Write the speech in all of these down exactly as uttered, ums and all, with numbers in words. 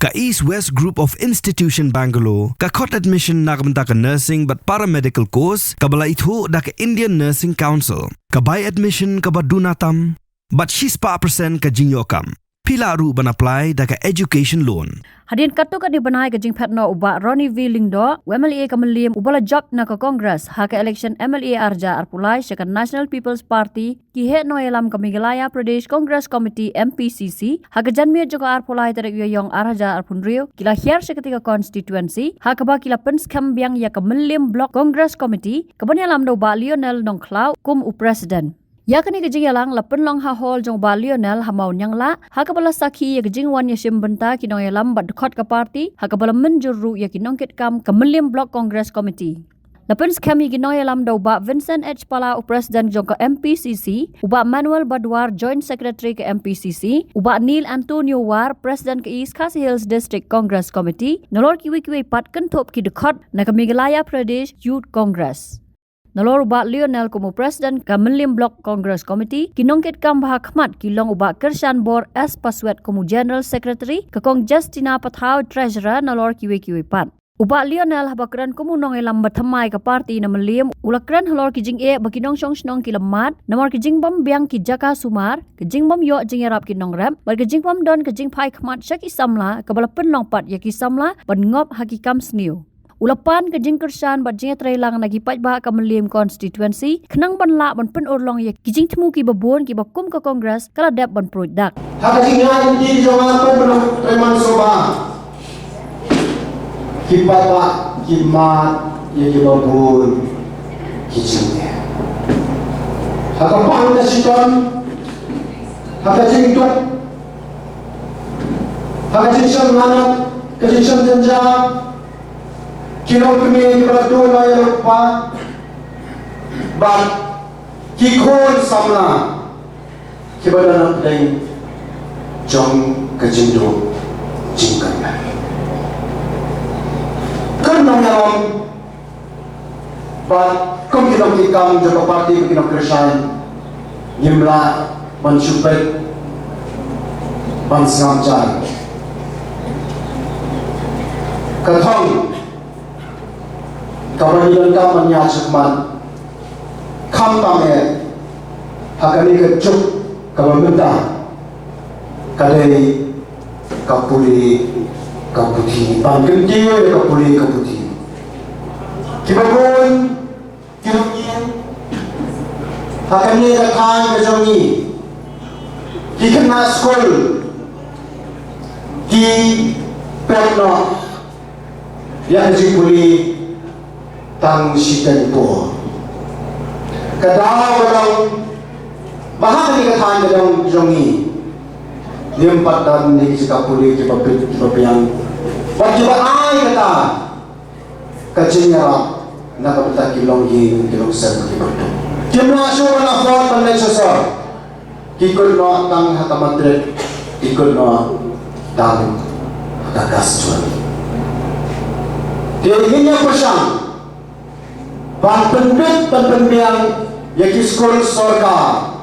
Ka East West Group of Institution Bangalore ka khot admission na ka bynta ka nursing bad paramedical course kaba la ithuh da ka Indian Nursing Council. Ka bai admission kaba duna tam bad shispah percent ka jingïoh kam. Phi lah ruh ban apply da ka education loan. Hadien katto katne bnai ka jingphet noh u Bah Ronnie V Lyngdoh, u M L A ka Mylliem uba la jop na ka Congress ha ka election M L A ar hajar arphew lai sha ka National People's Party, ki heh nongïalam ka Meghalaya Pradesh Congress Committee, M P C C, ha ka janmiet jong ka arphew lai tarik Ïaïong ar hajar arphew hynriew, ki la hiar sha katei ka constituency, ha kaba ki la pynskhem biang ïa ka Mylliem Block Congress Committee, kaban ïalam da u Bah Lionel Nongkhlaw kum u president. Ïa kane ka jingïalang la pynlong ha hall jong u Bah Lionel ha Mawnianglah, ha kaba la sakhi ïa ka jingwan ïashim bynta ki nongïalam bad dkhot ka party, ha kaba la mynjur ruh ïa ki nongkitkam ka Mylliem Block Congress Committee. La pynskhem ïa ki nongïalam da u Bah Vincent H Pala, u president jong ka M P C C, u Bah Manuel Badwar, joint secretary ka M P C C, u Bah Neil Antonio War, president ka East Khasi Hills District Congress Committee, nalor kiwei kiwei pat kynthup ki dkhot na ka Meghalaya Pradesh Youth Congress. Nalor u Bah Lionel kum u president ka Mylliem Block Congress Committee, ki nongkitkam ba ha khmat ki long u Bah Kyrshan Bor S Paswet kum u general secretary, ka Kong Justina Pathaw treasurer, nalor kiwei kiwei pat. U Bah Lionel haba kren kum u nongïalam ba thymmai ka party na Mylliem, u la kren halor ki jingeh ba ki nongshong shnong ki la mad namar ki jingbym biang ki jaka sumar, ki jingbym ïoh jingïarap ki nongrep, bad ki jingbym don ka jingphai khmat sha ki samla, kaba la pynlong pat ïa ki samla ban ngop ha ki kam sniew. U la pan ka jingkyrshan bad jingïatreilang na ki paidbah ka Mylliem constituency, khnang ban lah ban pynurlong ïa ki jingthmu kiba bun kiba kum ka Congress ka la dep ban pruid dak. Ha ka jingïaid lynti jong nga kum u nongtrei man sngewbha, ki paidbah ki mad ïa kiba bun ki jingeh. Ha ka pang ka shitom, ha ka jingduk, ha ka jingshemphang, ka jingshemphang jynjar, ki longkmie kiba la duh noh ïa u kpa bad ki khun samla kiba don hapdeng jong ka jingduk jingkyrmen. Kum nongïalam bad kum ki nongkitkam jong ka party, ki nongkyrshan, ngim lah ban shu peit ban sngap jar. Ka thong kaba ngi donkam ban ïaid shakhmat, khamtam eh ha kane ka juk kaba mynta, ka dei ka pule ka puthi, ban kyntiew ïa ka pule ka puthi. Kiba bun ki longïing ha kane ka thaiñ ka jong ngi, ki khynnah skul ki pep noh ïa ka jingpule tang shiteng por. Ka daw ka long ba ha kane ka thaiñ ka jong, jong ngi, ngim pat don ne ki jaka pule kiba bit kiba biang bad kiba ai kata ka jingïarap na ka bynta ki longïing ki longsem kiba duk. Kim lah shuh ban afford ban leit sha sor. Ki kut noh tang ha ka matric, ki kut noh tang ha ka class twelve. Te ngin ïa pyrshang ban pynbit ban pynbiang ïa ki skul sorkar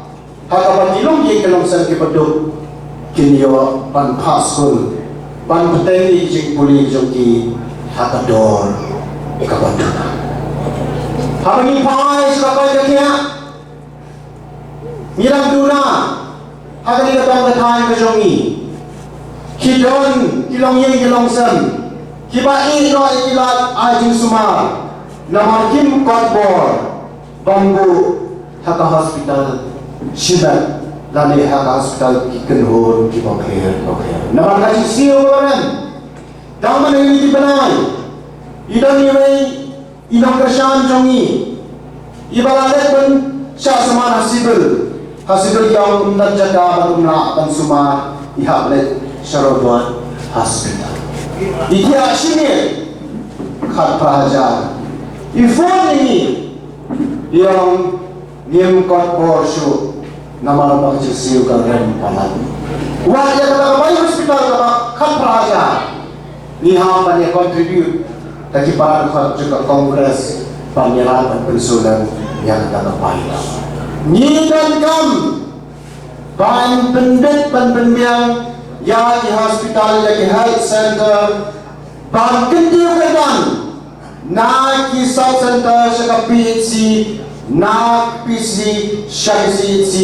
ha kaba ki longïing ki longsem kiba duk kin ïoh ban phah skul, ban bteng ïa ki jingpule jong ki ha ka dor kaba duna. Haba ngi phai sha ka pyrthei ka khiah, ngi dang duna ha kane ka dong ka thaiñ ka jong ngi. Ki don ki longïing ki longsem kiba ïeh noh ïa ki lad ai jingsumar namar kim kot bor ban buh ha ka hospital shimet lane ha ka hospital ki kynhun kiba pher ba pher. Namar ka jingsiew ba rem, dang mynta ïa ki bnai i don iwei i nongkyrshan jong ngi iba la leit ban shah sumar ha civil, ha civil ki ong ym don jaka bad ym lah ban sumar, i hap leit sha Robert Hospital. I thiah shi miet khatphra hajar. I phone ïa ngi, i ong ngim kot bor shuh namar ba ka jingsiew ka rem palat. Wat ïa kata ka bai hospital kaba khatphra hajar, ngi hap ban ïa contribute da ki para dkhot jong ka Congress ban ïarap ban pynsulem ïa kata ka bai. Ngi donkam ban pynbit ban pynbiang ïa ki hospital, ïa ki health center, ban kyntiew kyrdan na ki sub center sha ka P H C, na P H C sha ka C H C,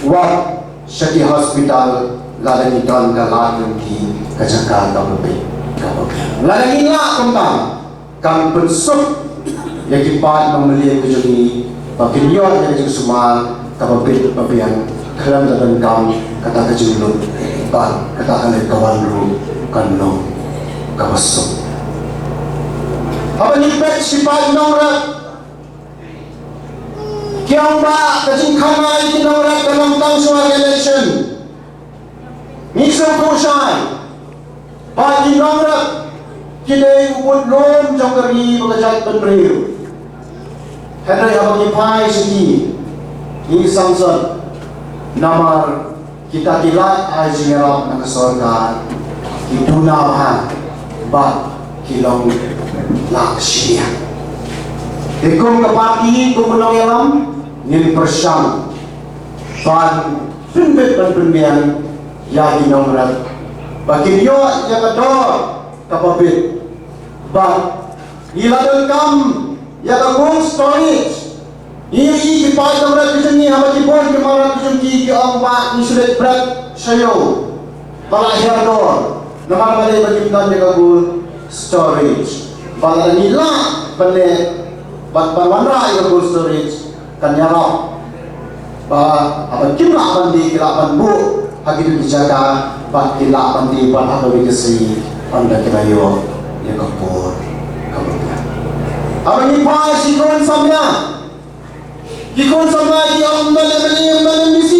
wat sha ki hospital, lada ngi don ka lad lynti, ka jaka kaba bit kaba biang. Lada ngi lah kumta, kan pynsuk ïa ki paid nongmylliej ka jong ngi ba kin ïoh ïa ka jingsumar kaba bit ba biang, khlem da donkam kata ka jinglut bad kata ka leit ka wan ruh kan long kaba suk. Haba ngi peit ki paid nongrep, ki ong ba ka jingkhang ai ki nongrep ka long tang shuwa ka election. Ngi sngewthuh shai ba ki nongrep ki dei u bud lum jong ka ri bad ka jaitbynriew. Hynrei haba ngi phai sha ki, ngi samsot namar kita ki lad ai jingïarap na ka sorkar ki duna bha bad ki long lad shiliang. Te kum ka party, kum u nongïalam, ngin pyrshang ban pynbit ban pynbiang ïa ki nongrep ba kin ïoh ïa ka dor kaba bit. Ba ngi la donkam ïa ka cold storage. Ngi ïohi ki paid nongrep ki jong ngi, haba ki bun ki mrad ki jong ki, ki ong ba ngi shu leit bret sha ïew. Ba la hiar dor namar balei? Ba kim don ïa ka cold storage. Ba lada ngi lah ban leh, ban, ban wanrah ïa ka cold storage, kan ïarap ba haba kim lah ban die, ki lah ban buh ha kito ki jaka, bad ki lah ban die pat ha kawei ka sngi ynda ki la ïoh ïa ka por kaba biang. Haba ngi phai sha ki khun samla, ki khun samla ki ong, ym don MLA, ym don MDC.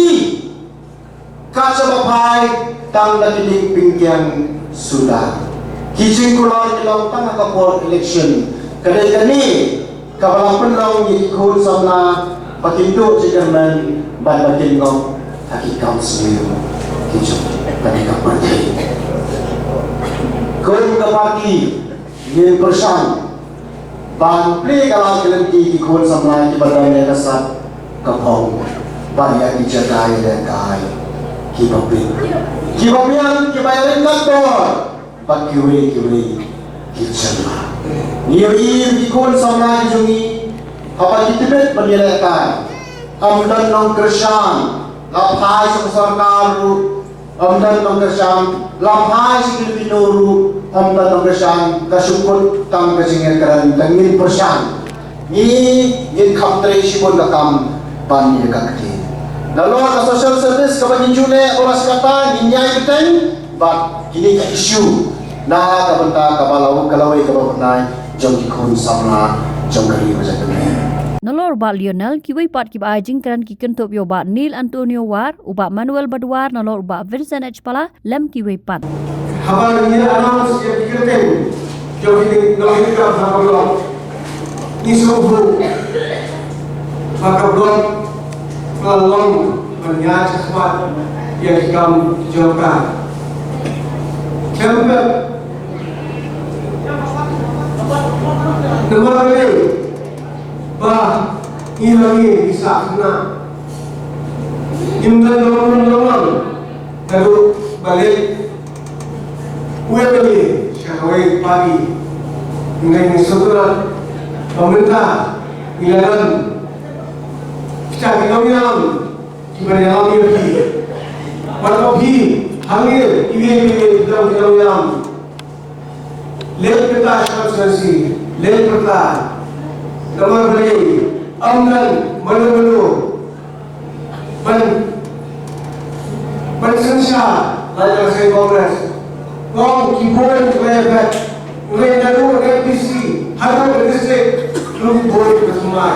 Kat shaba phai tang da ki dieng pyngkiang suda. Ki jingkular ki long tang ha ka por election. Ka dei kane kaba la pynlong ïa ki khun samla ba kin duh jingkyrmen bad ba kin ngop ha ki kam sniew ki jong kane ka pyrthei. Kum ka party, ngin pyrshang ban plie ka lad ka lynti ki khun samla kiba don ïa ka sap ka phong bad ïa ki jaka ïalehkai kiba bit, kiba biang, kiba ïaryngkat dor bad kiwei kiwei ki jylla. Ngi ïohi ki khun samla ki jong ngi, haba ki tbit ban ïalehkai, ym don nongkyrshan, la phai sha ka sorkar ruh ym don nongkyrshan, la phai sha ki Filipino ruh ym don nongkyrshan, ka shu kut tang ka jingïakren. Te ngin pyrshang, ngi, ngin kham trei shibun ka kam ban ïa ka ktien. Nalor ka social service kaba ngin ju leh, ula skata ngin ïai bteng bad kine ki issue na ka bynta kaba la, ka lawei kaba bnai jong ki khun samla jong ka ri ka jaitbynriew. Nalor u Bah Lionel, kiwei pat kiba ai jingkren ki kynthup ïa u Bah Neil Antonio War, u Bah Manuel Badwar, nalor u Bah Vincent H Pala, lem kiwei pat. Haba ngi announce ïa ki kyrteng jong ki nonghikai ha ka block, ngi sngewthuh ba ka block ka la long ban ïaid shakhmat ïa ki kam ki jong ka. Khlem pep namar balei? Ba ngi la ngi ki sah khynnah. Ngim don long long long long. Naduh ba leit u MLA sha kawei ka party, ngi ngi sngewthuh ba mynta ngi la don kita ki nongïalam kiba ïalam ïa phi. Bad ma phi hangne iwei pa iwei ki nongïalam. Leit pyrta sha constituency, leit pyrta. Namar balei? Ym don mano mano ban, ban synshar la ka seng Congress. Kong ki bun ki ba ïa phet. Ngi naduh MDC haduh ka district, ki bun ki ba sumar.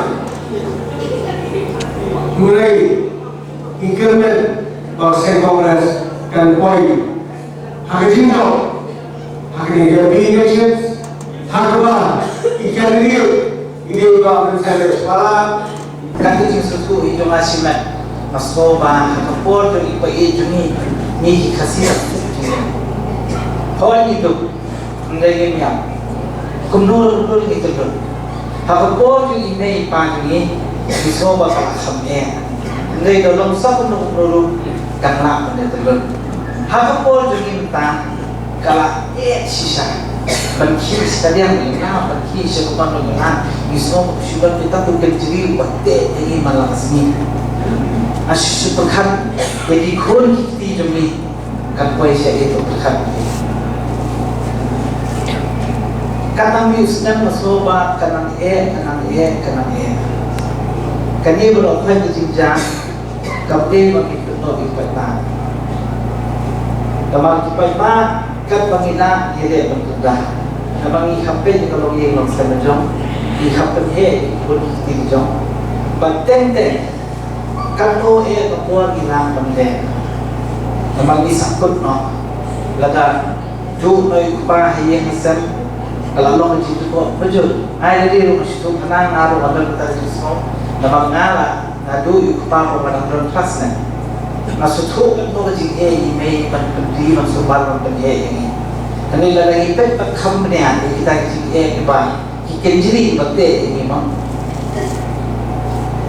Ngi ngi kyrmen ba ka seng Congress kan poi ha ka jingdon ha kane ka MP elections, ha kaba i candidate i dei ba Vincent H Pala. Ka jingsngewthuh i jong nga shimet, nga sngew ba ha ka por jong i paieit jong ngi, ngi ki Khasi, hooid ngi duk, hynrei ngim ïap. Kumno ruh ngi kyndon. Ha ka por jong i mei i pa jong ngi, ngi sngew ba ka la kham eh. Hynrei da long sa kumno kumno ruh kan lah ban da kyndon. Ha ka por jong ngi mynta ka la eh shisha. Ban khie sha ka diang ngi la ban khie sha ka ban ngi la ngi sngew shu ban kita tu kan jri ba te ngi man la sngi. A shisha pyrkhat ïa ki khun ki kti jong ngi kan poi sha ïa tu pyrkhat. Kan nang ïa snem ma so ba kan nang eh kan nang eh kan nang eh. Kan ïa ba lo kan jing jang. Kam dei ba ngi kynnoh ïa u paidbah. Namar u paidbah katba ngi lah ngi leh ban kyndah. Namar ngi kham peit ïa ka longïing longsem jong, ngi kham pynheh ïa ki khun ki kti jong. Ba teng teng katno eh ka por ngi lah ban leh. Namar ngi sngewkut noh lada duh noh ïa u kpa ha ïing ha sem ka la long ka jingthoh bajur. Ai lade ruh nga shu thuh khnang nga ruh nga don kata ka jingsngew. Namar nga la Naduh ïa u kpa ba nga dang don klas ne. Nga sngewthuh katno ka jingeh ïa i mei ban pynri ban sumar ban pynheh ïa ngi. Kane lada ngi peit pat kham bniah ïa kita ki jingeh kiba ki kynjri ba teh ïa ngi mo.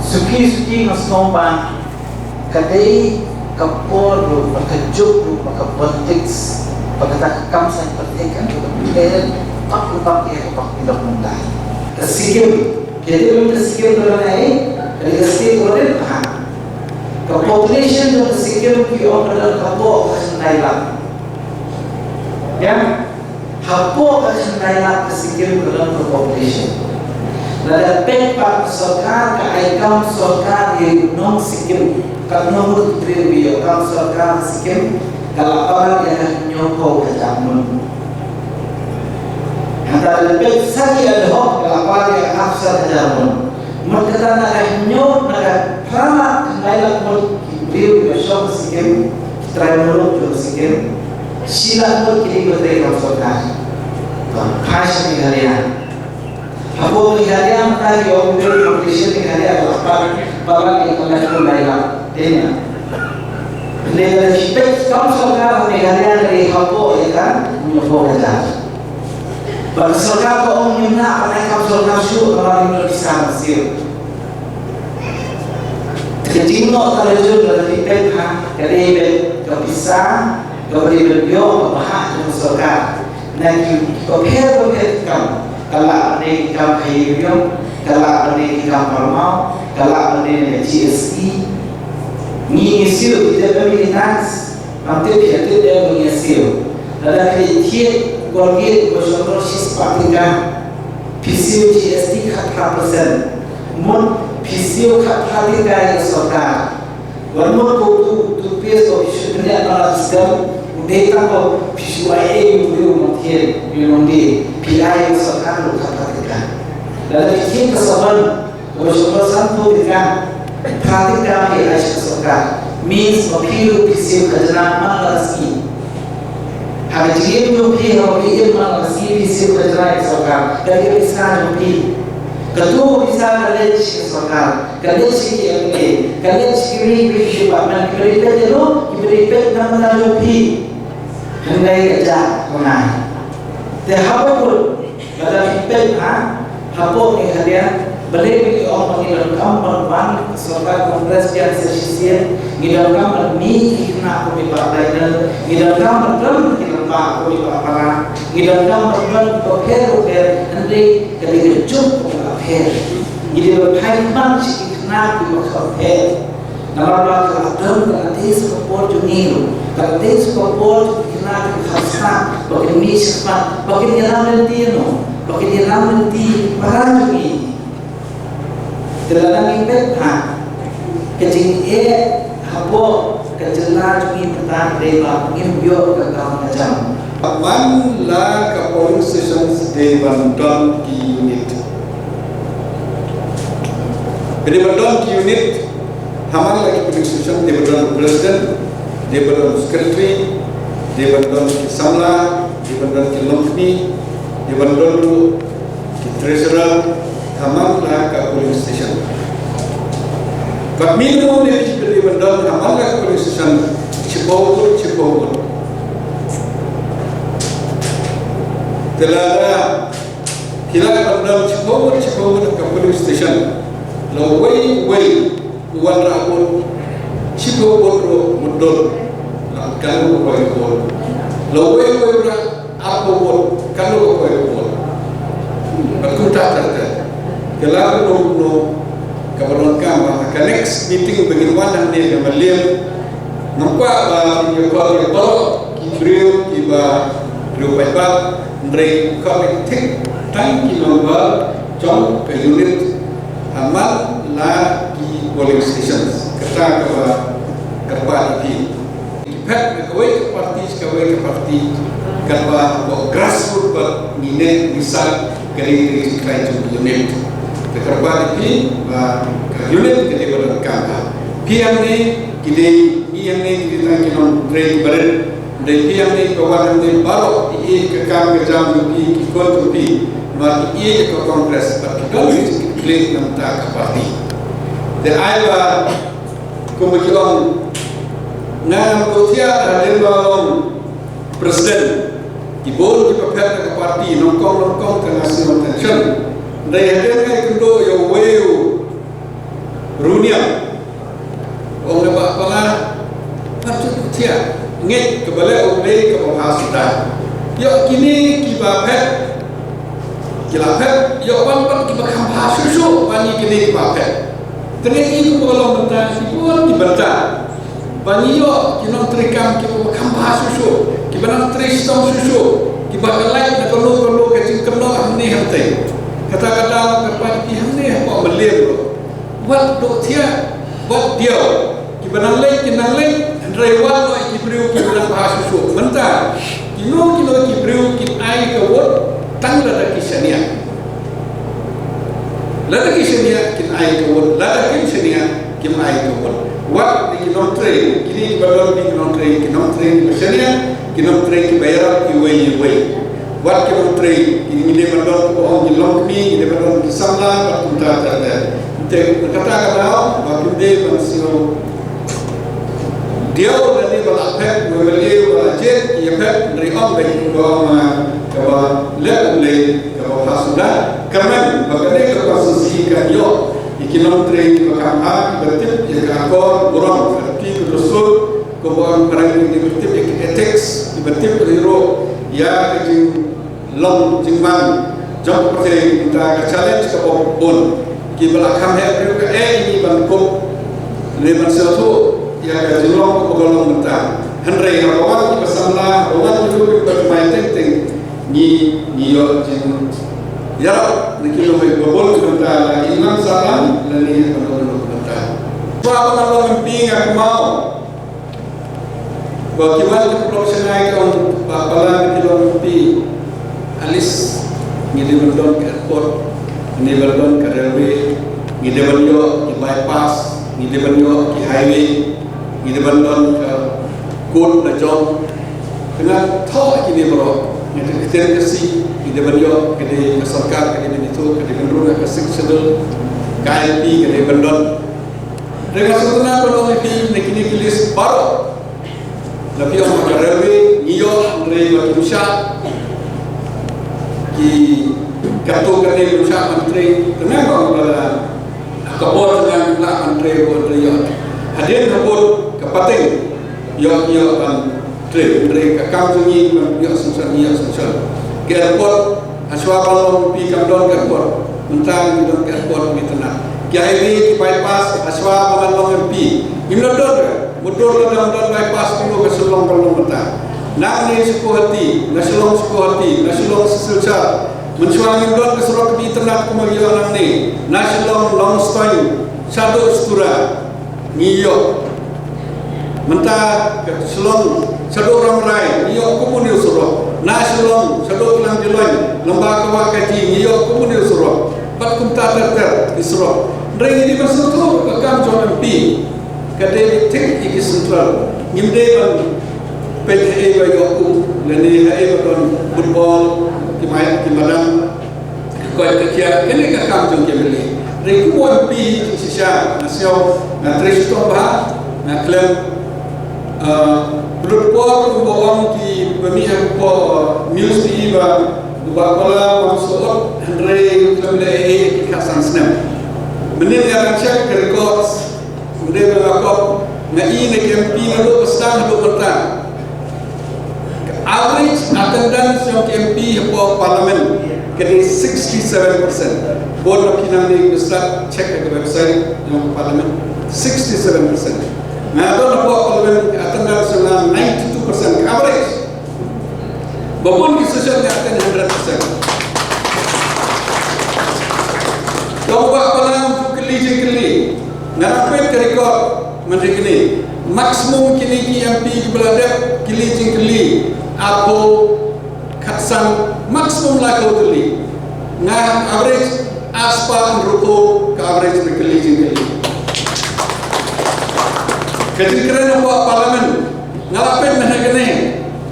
Suki suki nga sngew ba ka dei ka por ruh ba ka juk ruh ba ka politics ba kata ka kam saiñ pyrthei kan ruh ka pynleh pat ruh ba ka ïa ka bak pynlong mynta. Ka Sikkim Ka dei ka Sikkim ka don ai, ka dei ka state ka don ha. Ka population jong ka Sikkim ki ong ka don hapoh ka khyndai lak. Ya, hapoh ka khyndai lak ka Sikkim ka don ka population. Lada peit pat ka sorkar ka ai kam sorkar ïa u nong Sikkim, ka nong ruh ki briew ïa kam sorkar Sikkim, ka la palat ïa ka hynñiewphew hajar ngut. Hata lada peit sa ki ad hoc ka la palat ïa ka arphew san hajar ngut. Mut kata na ka hynñiew na ka phra lak khyndai lak ngut ki briew kiba shong ha Sikkim, ki trai muluk jong Sikkim. Shi lak ngut ki dei kiba trei kam sorkar. Ba phai sha Meghalaya. Hapoh Meghalaya mynta ki ong population Meghalaya ka la palat, palat ïa ka khyndai lak. Dei na. Hynrei lada phi peit kam sorkar Meghalaya ka dei hapoh ïa ka hynñiewphew hajar. Bad ka sorkar ka ong ngim lah ban ai kam sorkar shuh namar ngim don pisa ban siew. Te ka jingnoh ka la jur lada phi peit ha ka dei beit ka pisa kaba dei ban ïoh kaba hap jong ka sorkar. Na ki bapher bapher ki kam, ka lah ban dei ki kam khaïi biang, ka lah ban dei ki kam parmaw, ka lah ban dei na G S T. Ngi ngi siew kita ba ngi thanks, am tip ïa tip ïa ngi siew. Lada phi thied Colgate ba shong dor shispah tyngka, phi siew G S T khatphra percent. Mut phi siew khatphra tyngka ïa ka sorkar. Wan mut ko tu tu pes ko shu bniah na la skam u dei tang ko phi shu ai ei u dei u mangthien u nong dei phi ai u sorkar lu kata kata. Lada phi khin ka saban ko shu ko san tu phi ka kata ka phi ai shu sorkar means ko phi lu phi siew khajna man la sngi. Ha ka jingim jong phi ha ka jingim man la sngi phi siew khajna ïa sorkar ka dei ka pisa jong phi. Katu ka pisa ka leit sha sorkar. Ka leit sha ki M L A, ka leit sha ki ri ki department, ki ba dei peit ïa no, ki ba dei peit na bynta jong phi. Hynrei ka jah ka ngai. Te haba kut, lada phi peit ha, hapoh Meghalaya, balei ba ngi ong ba ngi donkam ban wan ka sorkar Congress biang sa shisien, ngi donkam ban mih ki khynnah kum i Bah Lionel, ngi donkam ban don ki lyngba kum i Bah Para, ngi donkam ban don ki bapher bapher, hynrei ka dei ka juk ka la pher. Ngi dei ban phai khmat sha ki khynnah kiba kham pher. Namar ba ka la don ka la dei sa ka por jong ngi ruh. Ka la dei sa ka por jong ki khynnah kiba kham stad ba kin mih shakhmat ba kin ïalam lynti ïa no ba kin ïalam lynti para jong ngi. Te lada ngi peit ha ka jingeh hapoh ka jylla jong ngi mynta ka dei ba ngim ïoh ka kam ka jam. Man la ka polling station dei ban don ki unit. Dei ban don ki unit, ha man la ki polling station dei ban don president, dei ban don secretary, dei ban don ki samla, dei ban don ki longkmie, dei ban don ruh ki treasurer, ha man la ka polling station. Bad minimum ne ki dei ban don ha man la ka polling station shiphew ngut, shiphew ngut. Te lada ki la ban don shiphew ngut, shiphew ngut ha ka polling station, la uwei uwei u wanrah vote shiphew ngut ruh mut don. La Katno ka poi ka vote? Lawei wei ruh arphew vote, katno ka poi ka vote? Bad kumta ter ter. Ka la ka dong kumno kaba donkam ba ha ka next meeting ba ngin wan hangne ha Mylliem, ngam kwah ba ngin ïa call ïa baroh ki briew kiba briew paidbah, hynrei kwah ban thik tang ki member jong ka unit ha man la ki polling stations. Kata kaba kyrpad ïa phi. Ki phet na kawei ka parti sha kawei ka parti, katba hapoh grassroots bad ngi neh ngi sah ka ri ka ri jingkhlaiñ jong ki unit. Te kyrpad ïa phi ba ka unit ka dei ba donkam. Phi hangne ki dei, ngi hangne ki dei tang ki nongtrei kiba rit. Dei phi hangne kiba wan hangne baroh ki ïeit ka kam ka jam jong phi, ki khun jong phi, namar ki ïeit ka Congress bad ki don ki jingkitkhlieh na bynta ka parti. Te ai ba kumba ki ong, nga ngam kotiar hadien ba ong president. Ki bun kiba phet na ka parti, nyngkong nyngkong te nga sngew tension. Hynrei hadien nga ïakynduh ïa uwei u runiang, ong, na Bah Pala, pat ju kotiar, ngeit kaba leh U Blei kaba bha suda. Ïoh kine kiba phet ki la phet, ïoh wan pat kiba kham bha shuh shuh ban ïa kine kiba phet. Te ngi ïohi kumba ka long mynta, ki bun ki bynta ba ngi ïoh ki nongtrei kam kiba kham bha shuh shuh, kiba nang trei shitom shuh shuh, kiba ka lait na kano kano ka jingkynnoh hangne hangtei. Kata ka daw kyrpad ïa phi hangne hapoh Mylliem ruh, wat dohthia, wat diaw. Kiba nang leit kin nang leit, hynrei wat noh ïa ki briew kiba nang bha shuh shuh. Mynta kino kino ki briew kin ai ka vote tang lada ki shaniah. Lada ki shaniah kin ai ka vote, lada kim shaniah kim ai ka vote. Wat na ki nongtrei, kine kiba don, ki nongtrei, ki nongtrei kiba shaniah, ki nongtrei kiba ïarap iwei iwei. Wat ki nongtrei, ki, ngi dei ban don, kaba ong, ki longkmie, ngi dei ban don ki samla bad kumta ter ter. Te kata ka daw ba kim dei ban sngew diaw lane ba la phet, U M L A ba la jied, ïa phet, hynrei ym dei kumba ong, ah, kaba leh U Blei kaba bha suda. Kyrmen ba kane ka constituency kan ïoh ïa ki nongtrei kiba kham bha, kiba tip ïa ka akor burom, ka riti ka dustur, kumba ong phareng, kiba tip ïa ka ethics, kiba tip ruh ïa ka jing long jingman jong ka pyrthei. Mynta ka challenge kaba bun, kiba la kham heh briew ka eh ïa ngi ban kup ne ban sngewthuh ïa ka jinglong kaba ka long mynta. Hynrei haba wan kiba samla, haba wan ki briew kiba thymmai teng teng, ngi, ngi ïoh jingïarap na ki longwei ba bun ki bynta, la imlang sahlang lane ha kano kano ka bynta. Ba, ba nga long M P nga kynmaw ba ki wan ki paralok sha nga ki ong, Bah Pala, ngi long M P, at least ngi dei ban don ka airport, ngi dei ban don ka railway, ngi dei ban ïoh ki bypass, ngi dei ban ïoh ki highway, ngi dei ban don ka court la jong. Te nga thoh ïa kine baroh, ngi dei ka ktien Khasi, ngi dei ban ïoh, ka dei ka sorkar ka dei ban ïathuh, ka dei ban rung ha ka Sixth Schedule, ka I L P ka dei ban don. Te nga sngewtynnat ban ong ïa phi, na kine ki list baroh, la phi ong ha ka railway ngi ïoh, hynrei ba kim shah, ki katto katne kim shah ban trei. Te nga ong ba la ka bor, te nga lah ban trei, bor trei ïoh. Hadien ka bor ka pateng ïoh, ïoh ban trei, hynrei ka kam jong ngi ban ïoh synshar, ngi ïoh synshar. Ka airport, hashwa ban long M P kam don ka airport. Mynta ngi don ka airport, ngi tynnat. Ki highway, ki bypass, hashwa ban long M P ngim don don. Mutdur lada ym don bypass, kumno ka Shillong ka long mynta? Nangne sha Guwahati, na Shillong sha Guwahati, na Shillong sha Silchar. Mynshuwa ngim don ka surok kaba itynnat kumba ngi ïoh nangne. Na Shillong, Nongstoiñ, shaduh Stura ngi ïoh. Mynta ka Shillong shaduh Rambrai ngi ïoh kum une u surok. Na Shillong shaduh Klang Jylloin, lyngba ka Wahkaji ngi ïoh kum une u surok. Bad kumta ter ter ki surok. Hynrei ngi dei ban sngewthuh ba ka kam jong M P ka dei ban thik ïa ki central. Ngim dei ban peit haei ba ïoh um lane haei ba don football, ki mai, ki madan, ka koit ka khiah, kane ka kam jong ki M L A. Hynrei kum u M P jingshisha nga sngew nga trei shitom bha, nga khlem, ah, lut por kumba ong kiba mih hapoh news, ki ba u Bah Pala Wangsuh, hynrei khlem leh ei ei ki khatsan snem. Mynnin nga dang check ka records, ym dei ba nga pop, nga i na ki M P naduh ba sdang haduh mynta. Average attendance jong ki M P hapoh Parliament ka dei sixty-seven percent. Bun na phi nangne phi stad check ha ka website jong ka Parliament, sixty-seven percent. Nga don hapoh Parliament, attendance jong nga ninety-two percent ka average. Ba bun ki session nga attend hundred percent. Dong ba palang tu kylli jingkylli. Nga peit ka record mynta kine. Maximum kine ki M P kiba la dep kylli jingkylli arphew khatsan, maximum laiphew tylli. Nga average arspah hynriewphew ka average ba kylli jingkylli. Ka jingkren hapoh Parliament nga la peit mynta kane.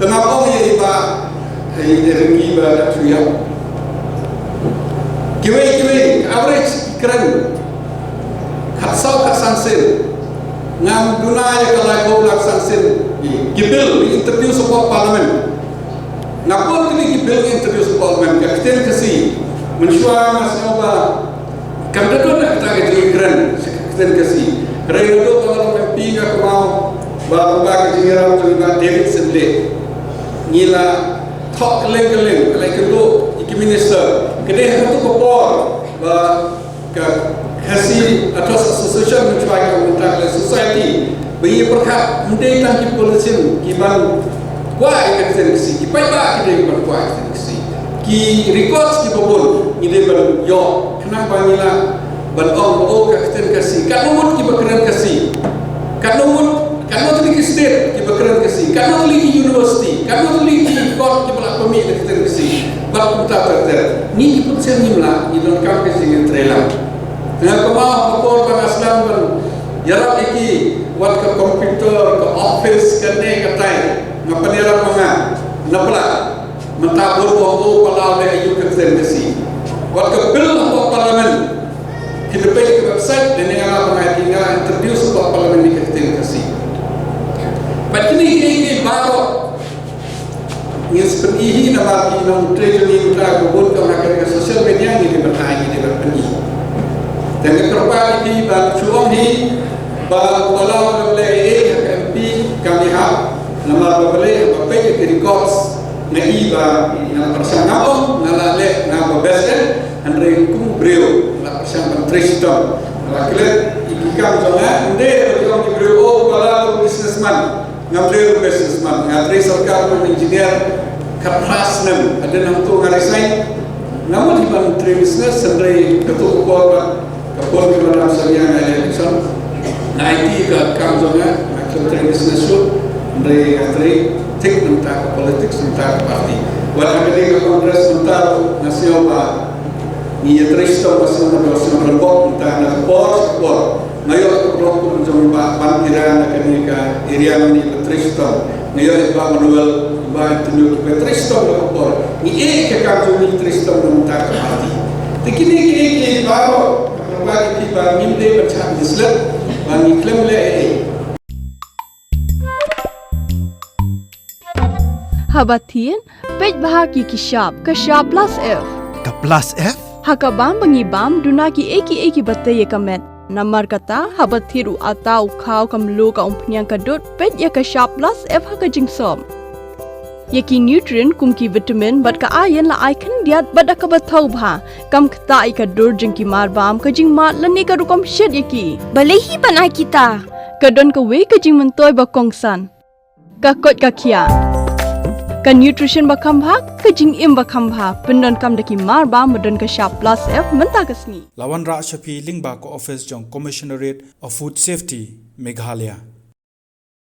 Te nga ong ïa i Bah, ïa i Renggi ba da shu ïap. Kiwei kiwei ka average ki kren khatsaw khatsan sien. Ngam duna ïa ka laiphew khatsan sien. Ki bill, ki introduce hapoh Parliament. Nga put kine ki bill ki introduce hapoh Parliament ka ktien Khasi. Mynshuwa nga sngew ba kam da don kata ka jingkren sha ka ktien Khasi. Hynrei naduh ba nga long M P nga kynmaw ba, ba ka jingïarap jong i Bah David Syiemlieh, ngi la thoh kylleng kylleng, la ïakynduh ïa ki minister. Ka dei ha kato ka por ba ka Khasi Authors Association, mynta ka Khasi Authors Society, ba ngi pyrkhat ym dei tang ki politician kiban kwah ïa ka ktien Khasi, ki paidbah ki dei ban kwah ïa ka ktien Khasi. Ki records kiba bun ngi dei ban ïoh khnang ba ngi lah ban ong ba, oh, ka ktien Khasi. Katno ngut kiba kren Khasi? Katno ngut, katno tylli ki state kiba kren Khasi? Katno tylli ki university? Katno tylli ki court kiba la pynmih da ka ktien Khasi? Bad kumta ter ter. Ngi ki politician ngim lah, ngi donkam ka jingïatreilang. Nga kynmaw ha ka por ba nga sdang ban ïarap ïa ki, wat ka computer, ka office, kane katai, nga pynïarap ma nga na Palat. Mynta bun ba ong, oh, Palau leh aïu ka ktien Khasi. Wat ka bill hapoh Parliament, phi da peit ka website, lane nga la ban ai, nga la introduce hapoh Parliament ïa ka ktien Khasi. Bad kine kiei kiei baroh ngin sa pyni hi namar ki nongtrei jong ngi mynta ka bun ka, ha ka social media ngi dei ban ai, ngi dei ban pyni. Te nga kyrpad ïa phi ban shu ong hi ba u Palau u leh ei ei ha ka M P kam ïahap, namar ba balei, ba peit ïa ki records, nga i ba nga la pyrshang, nga ong nga la leh, nga ba best, eh, hynrei kum u briew nga la pyrshang ban trei shitom. Nga la klet ïa ki kam jong nga, ym dei ba ki ong ki briew, oh, u Palau u businessman. Ngam dei ruh businessman, nga trei sorkar kum engineer khatphra snem, hadien hangto nga resign. Nga mut hi ban trei business, hynrei kato ka por ba ka pun ka Madam Sonia nga ïaleh election, nga aiti ka kam jong nga, nga khlem trei business shuh, hynrei nga trei thik na bynta ka politics, na bynta ka party. Wat ha kane ka Congress mynta ruh nga sngew ba ngi ïatrei shitom, nga sngew ba, nga sngew ba ryngkot mynta na ka por sha ka por. Nga ïoh ka por kum jong i Bah Ban Kira na kane ka area, ngi ïatrei shitom. Nga ïoh i Bah Manuel, i Bah Antonio, kiba trei shitom na ka por. Ngi ïeit ka kam jong ngi, trei shitom na bynta ka party. Te kine kiei kiei baroh, kyrpad ïa phi ba ngim dei ban shah mislead, ba ngi khlem leh ei ei. Haba thied, peit bha ïa ki shap, ka shap plus F. Ka plus F? Ha ka bam ba ngi bam, duna kiei kiei kiba tei ïa ka met. Namar kata, haba thied u atta, u khaw, ka mluh, ka umphniang, ka dud, peit ïa ka shap plus F ha ka jingsop. Ïa ki nutrient kum ki vitamin bad ka iron la ai khyndiat bad da kaba thaw bha. Kam ktah ïa ka dur jong ki marbam, ka jingmad lane ka rukom shet ïa ki. Balei hi ban ai kita? Ka don kawei ka jingmyntoi ba kongsan. Ka koit ka khiah. Ka nutrition ba kham bha, ka jingim ba kham bha. Pyndonkam da ki marbam ba don ka shap plus F mynta ka sngi. La wanrah sha phi lyngba ka office jong Commissionerate of Food Safety, Meghalaya.